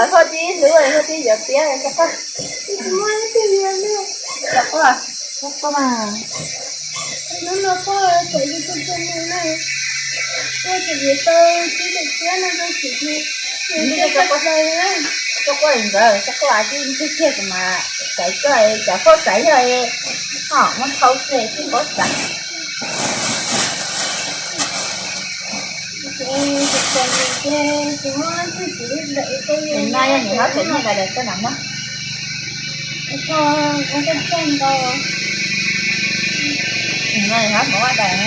Thov Thoj tib hlub, Thoj tib yuav tiab, Thoj Thoj, Thoj Thoj mas. Thoj Thoj ntawd, Thoj Thoj tib ntxig kiag kuv mas xaiv koj, cov Thoj xaiv yog ho muab thau kiag tib npaum xaiv. Nim no yog niam hlob tseem nyiaj daim daim koj nam na. Nim no niam hlob mus ua daim,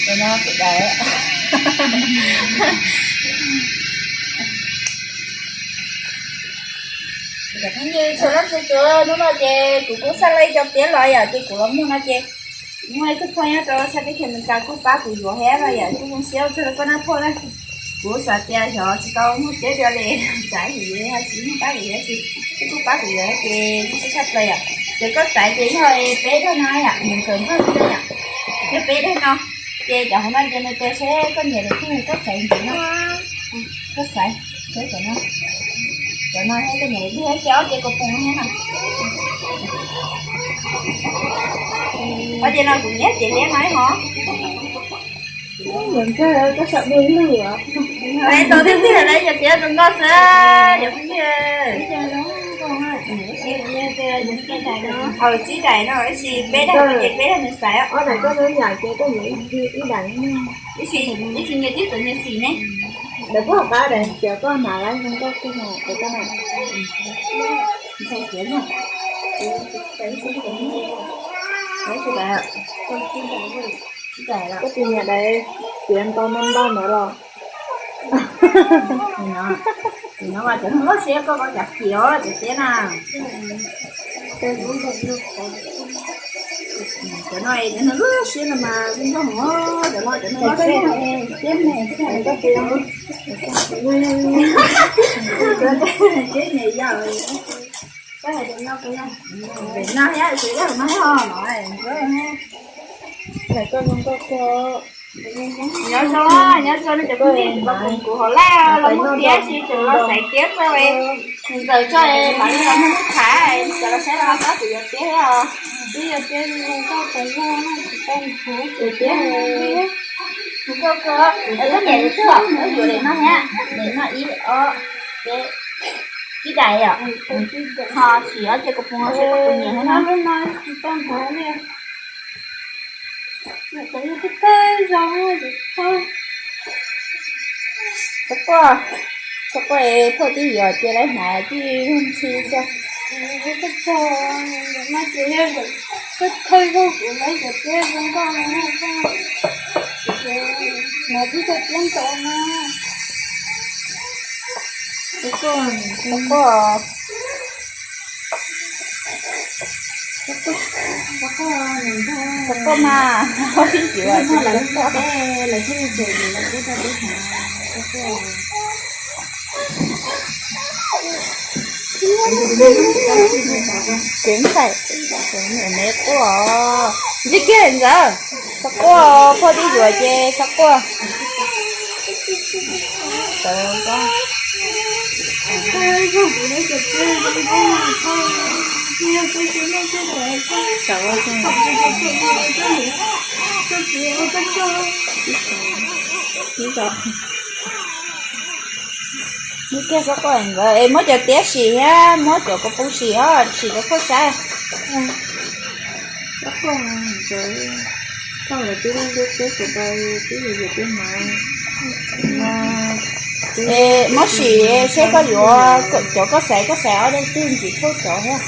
nim no kuv daim. Cov phooj ywg txhua leej txhua tus, hnub no ces kuv kuj xa laj cov tiab los yom, ces kuv los muag no ces muaj ib tug phooj ywg rau txhais teb chaws Amelikas kuj pab kuv yuav thiab no yom, kuj zoo siab ua tsaug rau koj na phauj na. Kuv xav tias xyov tsis tau muag tiab dua li, tsam ib ntsis yuav ho tsis muaj pab kuv yuav, tsis kuj pab kuv yuav ces zoo siab tshaj plaws yom. Ces koj xaiv ces yog peb daim no yom, nws ntxawm ntxawg thiab yom, yog peb daim no. Ces cov hauv no ces nws tias seb koj nyiam daim twg koj xaiv ntxiv no. Koj xaiv, seb cov no, cov no thiab koj nyiam daim twg, ces ob ces kaus poom thiab no. Ob ces no kuv nyiam ces liab no ib hov. Ntxawg koj saum dej lug os. Tau tiag tiag lawm, yog tiab zoo nkauj xwb, yog phooj ywg. Tsib daim no, tab sis peb daim no ces peb daim nws xaiv. Ob daim koj zoo yam ces koj yuav ib daim. Ib tsis nyias tib txawm nyias xim ne. Lawv kuj qab daim xyov koj hnav lawm zoo nkauj kawg no, koj na. Ntxhais tiav no. Koj tus niam daim tiav ntau no ntau no los. Cov no mas cov no loj siab, koj ko cov kiv os cov tiab na. Cov no cov no loj siab no mas zoo nkauj heev, cov no cov no loj siab. Tiab me, tiab me yog. Nyob zoo, nyob zoo nej cov phooj ywg, kuv hauv laj los muag tiab, tab sis tseem los xaiv tiab tso, nws ntxawm tso, mam li los muag muab thaiv, cov los saib los pab kuv yuav tiab os. Twb yog tiab zoo nkauj tas zog, tsis tau nthuav tiab. Kuv koj koj, koj niam li twg os, koj yuav daim no thiab, daim no ib ob peb, tsib daim yom. Ho tsis ob ces kuv pus seb koj puas nyiam thiab no. Lub no tsis tau nthuav li. Txhob quaj, txhob quaj, phauj twb yuav ces lawv hnav tij ntxhi xwb. Txhob quaj. Xov quaj mas, ib yuav ces xov quaj. Kev ntxhais, me quaj, ntsib kiag ntxawm, xov quaj, phauj tib yuav ces xov quaj. Ntsib kiag xov quaj ntxawm es muab cov tiab sim thiab muab cov kua puv sim os, sim rau phauj saib. Es muab sim seb koj yuav cov koj xaiv, koj xaiv ob daim twg ntxiv phauj cov thiab.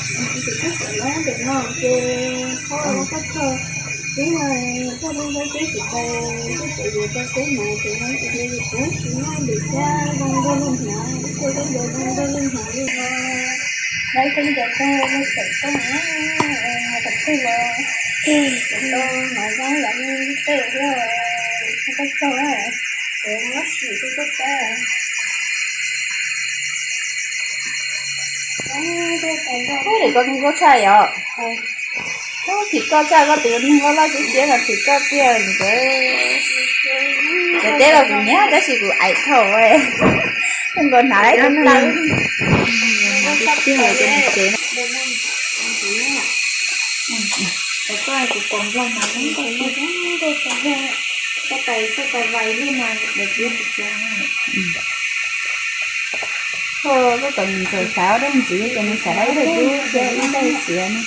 Ub, nim koj zoo nkauj tshaj yom. Ub, phim koj tshaj, koj tus zoo nkauj loj siab siab no phim koj tiag ntxawm. Cov teb los kuv nyiam tab sis kuv aim thaum, tus nkaus hnav lawm ib tug tau. Koj tais xwb tais vais lub no, koj tais nws txawm xav ob daim ntxiv ces nws xav ib daim dub thiab ib daim xiav no.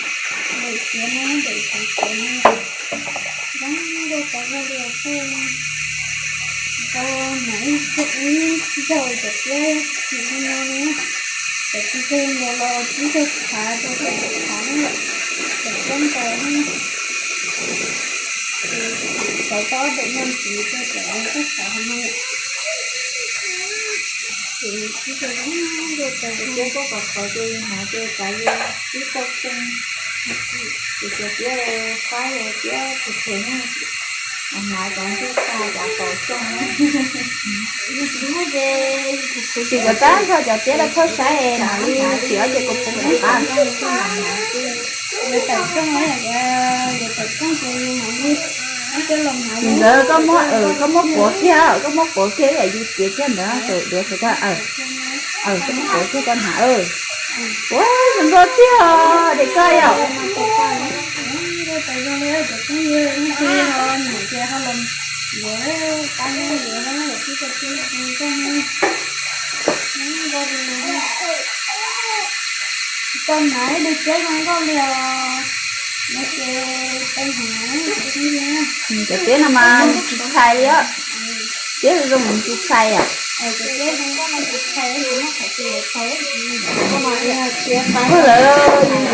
Ces koj kom qhov ces hnav ces kav li tib tau xeev, ces cov tiab faib tiab phem phem na, hnav cov ntuj tas cov kaum xeev. Sim kom tab nrho cov tiab rau phauj saib mam li sim ob ce kua puv rau qab. Ntxawm koj muab, koj muab quav kiag, koj muab quav kiag ib yam yus txiav kiag ntawd, duav xav koj, koj muab quav kiag koj hnav. Ua zoo nkauj tiag os, dej koj yom. Tau hnav ib daim tiab zoo nkauj li os. Cov tiab no mas tsis txhais li os. Tiab zoo zoo tsis txhais yom. Ua lawm, yus yuav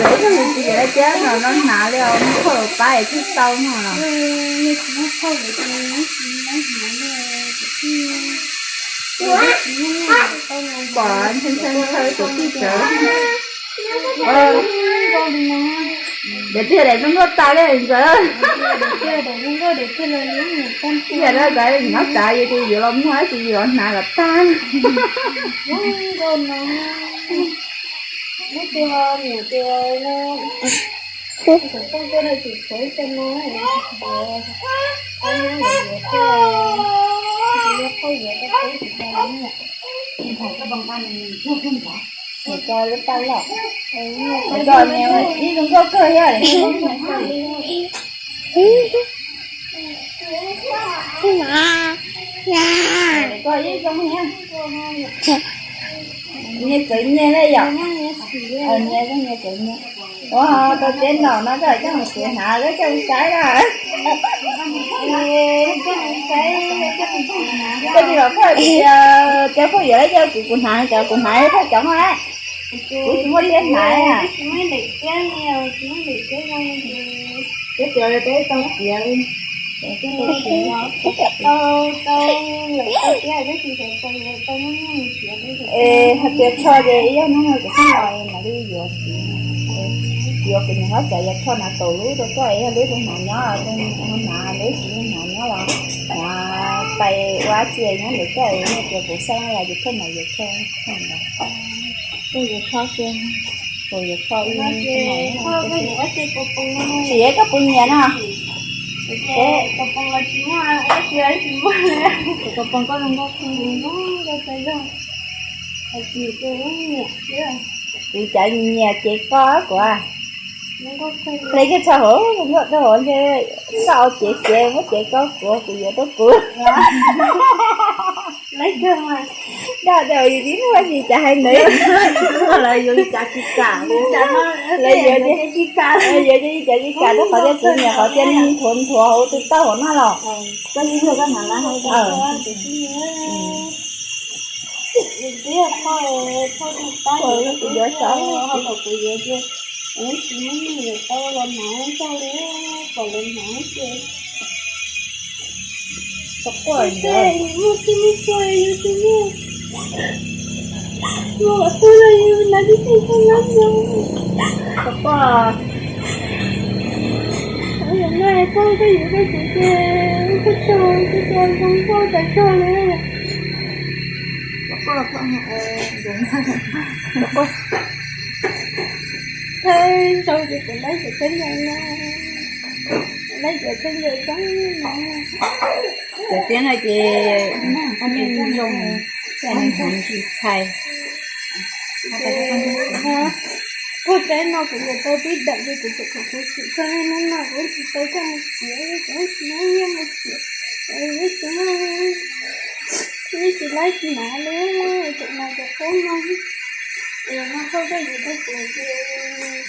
ib tug yus tsis yuav daim tiab no no hnav li os, muab phauj lawv pab es thiaj tau no los. Pom ntshe ntshe ntshaw tus tij tsawv. Daim twg daim zoo nkauj tas li ntxawm. Yam no tas nyob tas yus ces yus los muag ib tug yus los hnav kom tag. Ib zoo nkauj kawg thiab. Koj ib zoo thiab. Nyias txawv nyias na yom. Nyias zoo nyias txawv nyias. Ua tau tiab ntaum no koj coj mus txiav hnav koj coj mus saib na. Koj tsis kom phauj tias, cov phauj yuav lawm coj kuv, kuv hnav, cov kuv hnav phauj cov no na. Kuv tsis muaj tiab hnav na. Tiab tias peb tau tiav li. Es hais tias tsho ces ib yam no cov xeeb los mam li yuav txiv. Yuav kuv niam hlob cov yuav thauj hnav kaum lub rau koj es yog lub rau hnav nyob, hnav lub tsis hnav nyob los hnav pais ua tsi nyob ntawm koj es yog tias kuv xaj los ces thauj mas yuav thauj. Kuv yuav thauj, kuv yuav thauj. Tsis es koj puas nyiam no? Kuv cov nyiam ces koj kuv. Hle koj tso hauv, nkauj rau hauv ntshe koj au cev xiav muab cev koj kuv, kuv yuav rau kuv. Dab tsi yus tib lub ua si cas hais ntawd. Lawv yuav li cas tsis kam, lawv yuav li cas tsis kam rau qhov tias kuv niam qhov tias nws nthuav nthuav hauv tus tauj hauv no los. Kuv yuav xav. Cov tiab no ces nws zoo, nws tsis txhais. Kuv teb no kuv yuav tau tib dam ces kuv tseem kom kuv sim txog hnub no kuv tsis tau coj mus txiav, kuv tsis muaj nyiaj mus txiav, kuv tsis muaj, kuv tsis laib hnav li, tseem hnav cov qub no. Es no thauj koj yuav rau kuv ces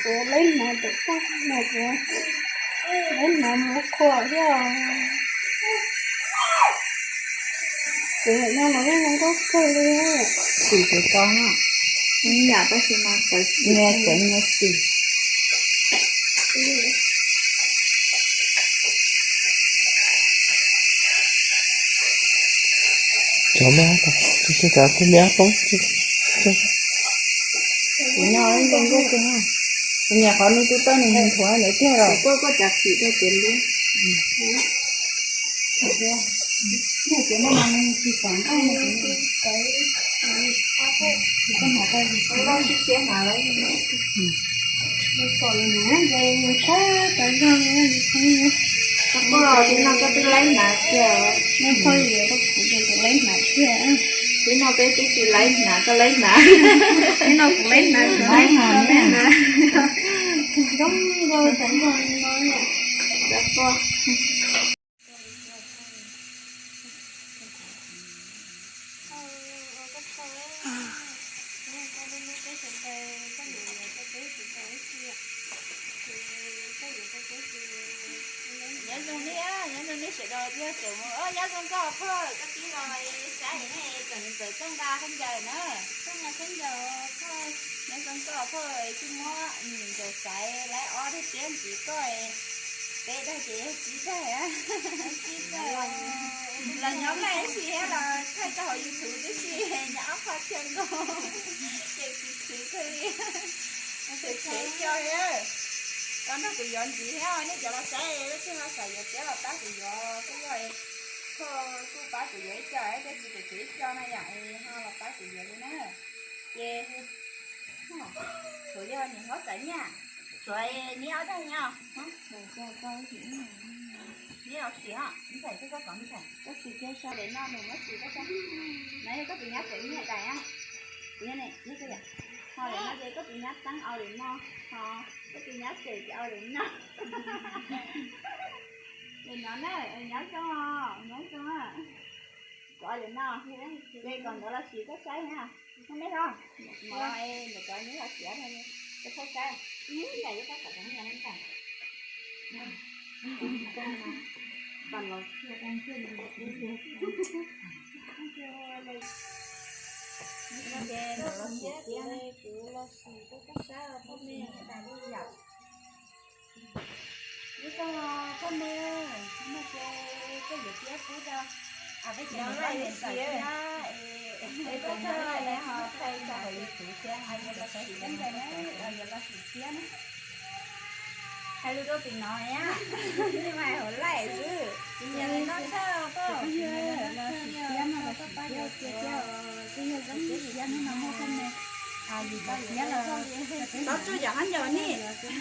kuv laib hnav tom koj no, kuv laib hnav mus qhuas thiab. Kuv no los yeej zoo nkauj kawg li. Xim ces tau, ib yam tab sis mas txawv, nyias txawv nyias xim. Cov me ab, tsis tsis cov me ab poob. Kuv nyob zoo nkauj kawg, kuv nyiam qhov nws tus tauj nws nthuav ntawd tiag los. Koj koj cas xim rau cev li. Koj los tsis laib hnav tiag. Twb no peb twb tsis laib hnav, koj laib hnav. Twb no kuv laib hnav, kuv laib hnav. Zoo nkauj cov npog no. Nyob zoo nej, nyob zoo nej sawv daws, twb tseem mus, nyob zoo koj phauj, koj tib los saib nej tseem ntxawm txoj nqa khaub ncaws na. Nyob zoo koj phauj, tsis muab ncaws xaiv laib ob thiab tiab ntxiv koj, peb dag ces yog tsib daig. Los nyob laj ib si thiab los thaij rau hauv YouTube tib si, nyob ob qho chaw nkaus, ces kuv khwv kawg li. Kuv khwv co thiab. Los nrog kuv yuav ntxiv thiab, nej cov los saib, leej twg ho xav yuav tiab los pab kuv yuav, kuj yog, kuj pab kuv yuav ib co, tej tsis kuv khwv ib co no yom, ho los pab kuv yuav li na. Ces tsuas yog niam hlob txawv nyiaj, tsuas neb ob daig nyob. Neb los sim os, ntxhais thiab koj kom ntxhais. Koj sim kiag so daim no mus muab sim koj so. No yog koj tus nyab txawv nyiaj daim na. Kuv yog ne, yog koj yom. Ho daim no ces koj tus nyab teeb au daim no, ho koj tus nyab txawv ces au daim no. Daim no na, nyob zoo, nyob zoo. Kuv au daim no, ces kom nkawd los sim koj saib na. Koj meb hlob, ntawm ko neb los sim, koj thauj saib. Ib yam li koj kom cov nyiaj no ntag. Kuv los sim koj saib, poj me tas li yom. Nyob zoo koj me, no ces koj yuav tiab pub rau, peb cov niam ntxawm thiab, es koj txhawj es ho thaij rau hauv YouTube thiab, yuav los sim koj ntawd na, yuav los sim thiab na. Hais lus rau tim no, mas hauv laij xwb. Cia li noj tshaj koj. Tau tsuj cov khaub ncaws ni,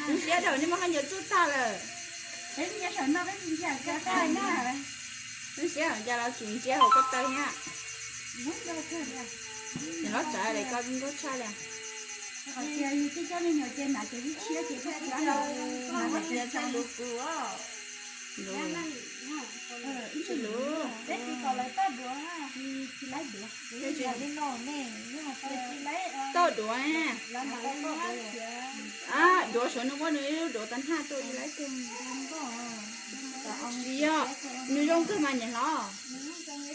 zoo siab dhau nej muab khaub ncaws tsuj tag lawm. Peb nyob saum no peb tsis ntsia koj tag na. Zoo siab hauv cas los tsis ntsia hauv ko taw na. Nws los txawv li koj nkauj tshaj li. Qhov tias yus coj coj me nyuam ces hnav ces ib tshiab ces thiaj hnav hais tias txog lus kuv. Ib txhia lus, peb tsis kom lawv toj duav, tsis laib duav. Toj duav, duav saum nws muab nws ib lub duav tag nrho tau ib laib tug. Tsis yog, nws zoo kawg mas niam hlob.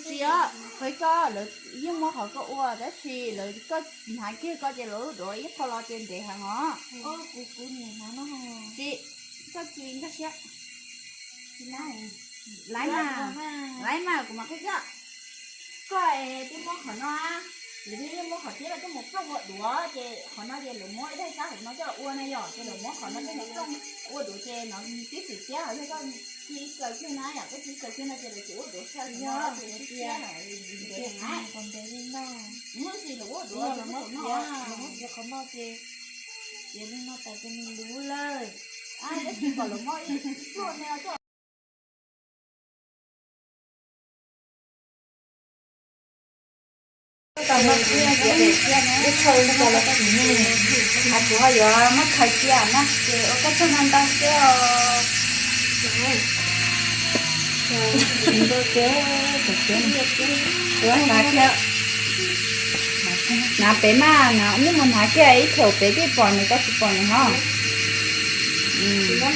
Tsis yog, qhov koj lawv yeej muab qhov koj ua tab sis lawv koj hnav kiag koj ces lawv lub duav ib qho los ces ntev heev os. Tsis, koj tsis nkag siab. Laib mas, laib mas kuv mam qhia koj. Koj es twb muab qhov no, lawv twb muab qhov tiab los coj mus plooj ua duav ces qhov no ces lawv muab ib daig kab hauv no coj los ua na yom, ces lawv muab qhov no coj mus plooj ua duav ces no tib xwm tiab los yog koj ci xaws kiag na yom, koj ci xaws kiag no ces lawv tsis ua duav xaws no ces tib tiab ntev na. Muab xis lawv ua duav lawv muab qhov no ces, ces li no tas ces nws luv lawm. Tab sis kom lawv muab ib pluaj me coj Kuv ho yuav muab khaws cia na ces ua koj tsaug ntau ntau xwb os. Hnav kiag, hnav pem mas, nej mus hnav kiag ib thaum pem thiaj pom nws, koj tsis pom nws hov. Hnav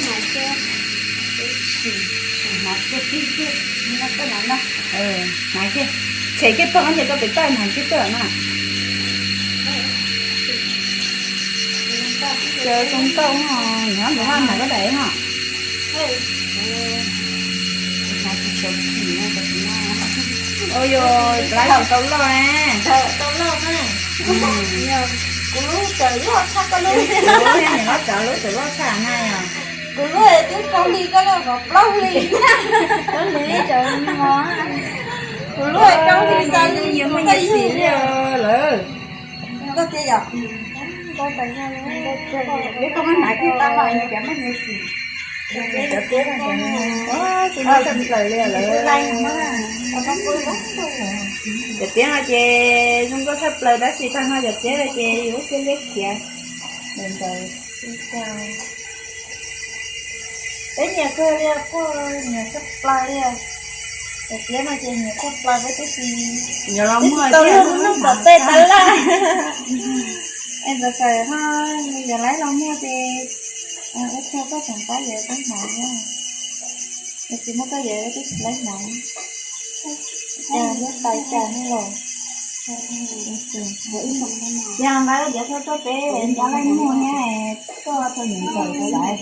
kiag, tshem kiag toj ces koj pem toj hnav kiag toj na. Ces zoo nkauj, nyob nws haj hnav koj daim no. Ua yog laib tau loj na. Kuv lub tseem loj tshaj koj lub. Kuv lub tseem loj tshaj na yog. Kuv lub twb rau hli koj lub kom plaub hli. Kuv lub rau hli xav li muaj nyias xim li lawm. Koj tias yom, koj muab hnav kiag tau mas cov muaj nyias xim. Cov tiab no, tsis muaj tshaj plaws li lawm. Cov tiab no ces zoo nkauj tshaj plaws tab sis tag no cov tiab no ces yus lub siab liab khiav. Ntawd, peb nyiam kawg li, poj nyiam tshaj plaws li. Cov tiab no ces nyiam tshaj plaws peb tib si. Nyiam los muag tau li lub noj tom tej tas laj. Es ntxawm kawm ho yog laib los muag ces ua tsaug koj tseem pab yawg peb hnav, yog tsis muaj koj yawg peb tsis laib hnav. Cas yuav tais cas ne los. Yog nqa cov txhob txhob peb nqa laij muag na, koj tau niam ntxawm xaiv,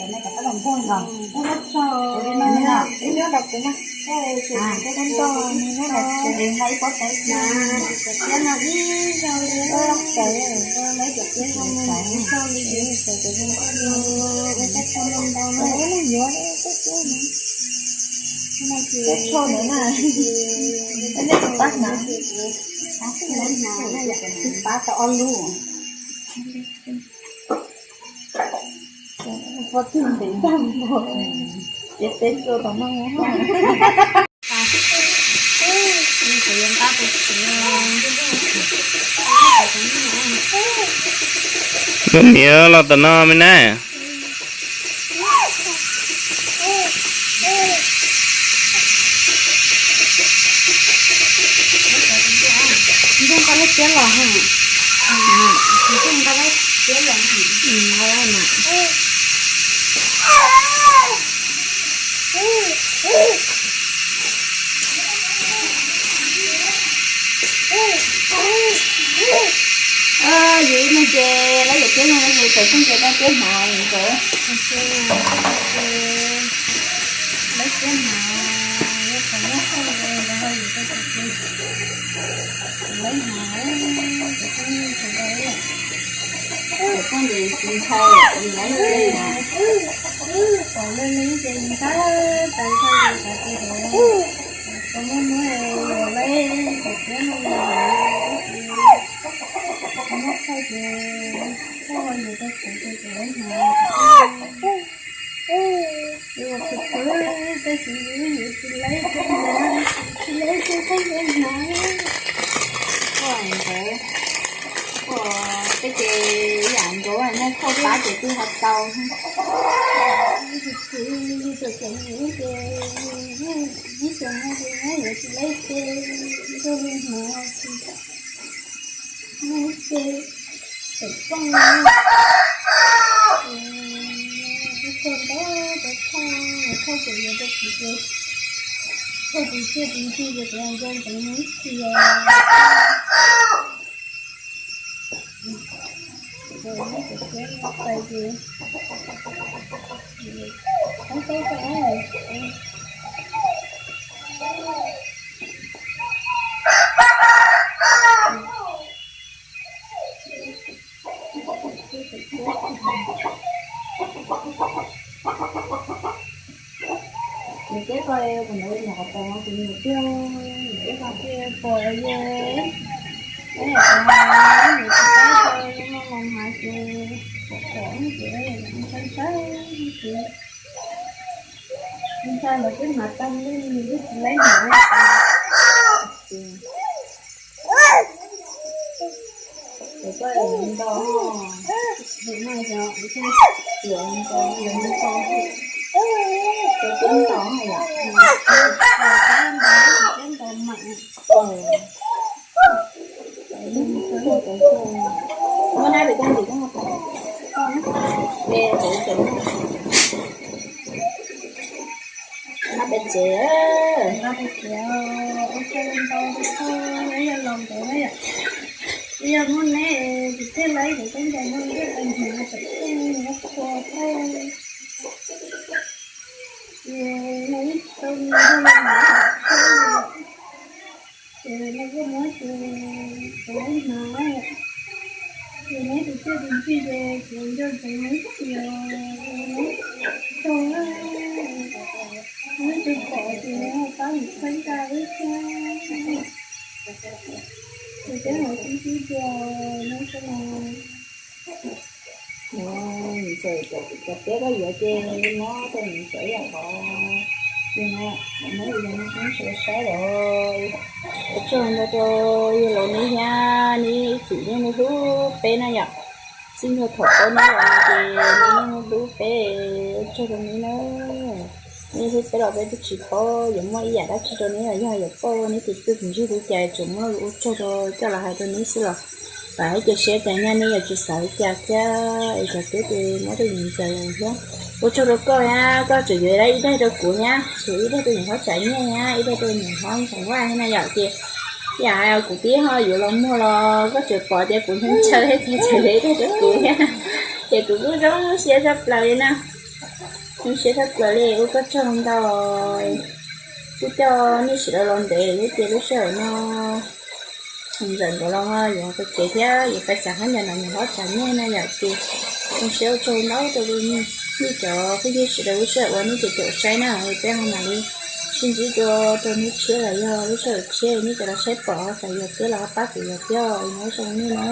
nqa ib pob xaiv na, cov tiab no ib zoo li xaiv cov zoo nkauj no, ua teb tau ntau ntau no, yuav teb tiab no. Teb tsho ntawd na, nej tus pab hnav, tus pab tau ob lub. Pov twg ntev tag npaum, ces peb txua tom no. Niam los tom no me na. Nrog nqa lub tiab los ha. Nrog nqa lub tiab los ha. Yus ib leeg ces lawv yawm tiab no ces txawm txheej ces tau tiab hnav ntawd. Lawv tiab hnav, yog qhov nyob hauj lwm los ho yus tau txog ces lawv hnav, cov phooj ywg sawv daws, cov phooj ywg tsis ntshai lawv tiab hnav. Pom lawv li ces ntxhab tas txog yus xav tias tau muab muab los laib cov tiab no los, tau muab thaij ces thaij yus rau kuv ces kuv laib hnav. Yus ua khwv khwv tab sis yus tsis laib teb hnav, tsis laib teb teb hnav. Ua ntawd, ua peb ces yam nkaus noj thauj pab ces twb ho tau. Ib xyoos no ces nyob yuav tsis laib ces nrog li hnav, ces tawm rooj, ib tug ntau rau thauj, thauj ces yuav rau kuv ces thauj tus tsiaj tus ntsig ces kuv nco ntsoov ib txhis os. Ces neb cov tiab no pais ces qhov tau tau. Nws peb ko, kuv ntawd nyuam qhuav tau no kuv nyiam tiag, nws peb ko thiaj pom ye. Peb yam nws tsis tab tau no los mas ces pom pom ces peb yam ntshai ntshai ces ntshai los twb hnav tag li nws twb tsis laib hnav. Ces koj yuav nto, yuav nto, yuav nto, ces twb nto yom, twb nto mam. Muab nab pem toj ntim koj, nab pem tsev, nab pem tsev, ua tsaug ntau, yog los ntawd na yom, yog muaj neb kuv thiaj laib kuv koj ncaws no, yog pes hnav pem toj no qhua tau, ces yog ib tau nws nrog yus hnav ces neb kuj muab ces kuv laib hnav, ces neb tus tsiaj tus ntsig ces kuv nco ntsoov ib txhis os, tsaug, neb tus pom ces neb pab kuv txhawb ncaj wb thiab, ces peb mam sib ntsib dua, neb tso no. Ntxawm, cov tiab koj yuav ces mob rau niam ntxawm ib yam nkaus, ces no muab yus yog no kuj sawv saib los. Ua tsaug ntau rau yawg laus neb thiab neb ib txwm yeej hlub peb na yom. Txij ntua thaum peb nyob los no ces neb yeej hlub peb, ua tsaug rau neb na. Neb hlub peb los peb twb tsis paub yuav muaj ib yam dab tsi rau neb los yog yuav pauj neb tus txiaj tus ntsig li cas, tsuas muab ua tsaug rau coj los hais rau neb xwb los. Vam thiab cia siab tias nyaj neb yuav tsis xav li cas thiab es cov tiab ces muab rau niam ntxawm thiab. Ua tsaug rau koj thiab, koj tseem yuav ib daim rau kuv thiab, tshuav ib daim rau niam hlob Tsav Nyiaj thiab ib daim rau niam hlob Ntxoov Vaj thiab na yom. Ces yam kuv twb ho yuav los muag los koj tseem pom tias kuv ntshaw ntshaw thiab ces tseem yuav ib daim rau kuv thiab, ces kuv kuj zoo siab tshaj plaws li na. Zoo siab tshaj plaws li, ua koj tsaug ntau. Kuj coj nej sawv daws los ntev thiab ces lub sij hawm no ntxawm nkawd los yuav pais tsev thiab yuav pais xav hab ncas no niam hlob Tsav Nyiaj na yom. Ces zoo siab ua tsaug ntau rau nej cov phooj ywg sawv daws lub sij hawm uas nej tiv tam saib na, peb ho mam li sib ntsib dua rau hnub tshiab los yog lub sij hawm tshiab nej cov los saib pom xav yuav thiab los pab kuv yuav thiab, nyob zoo nej na.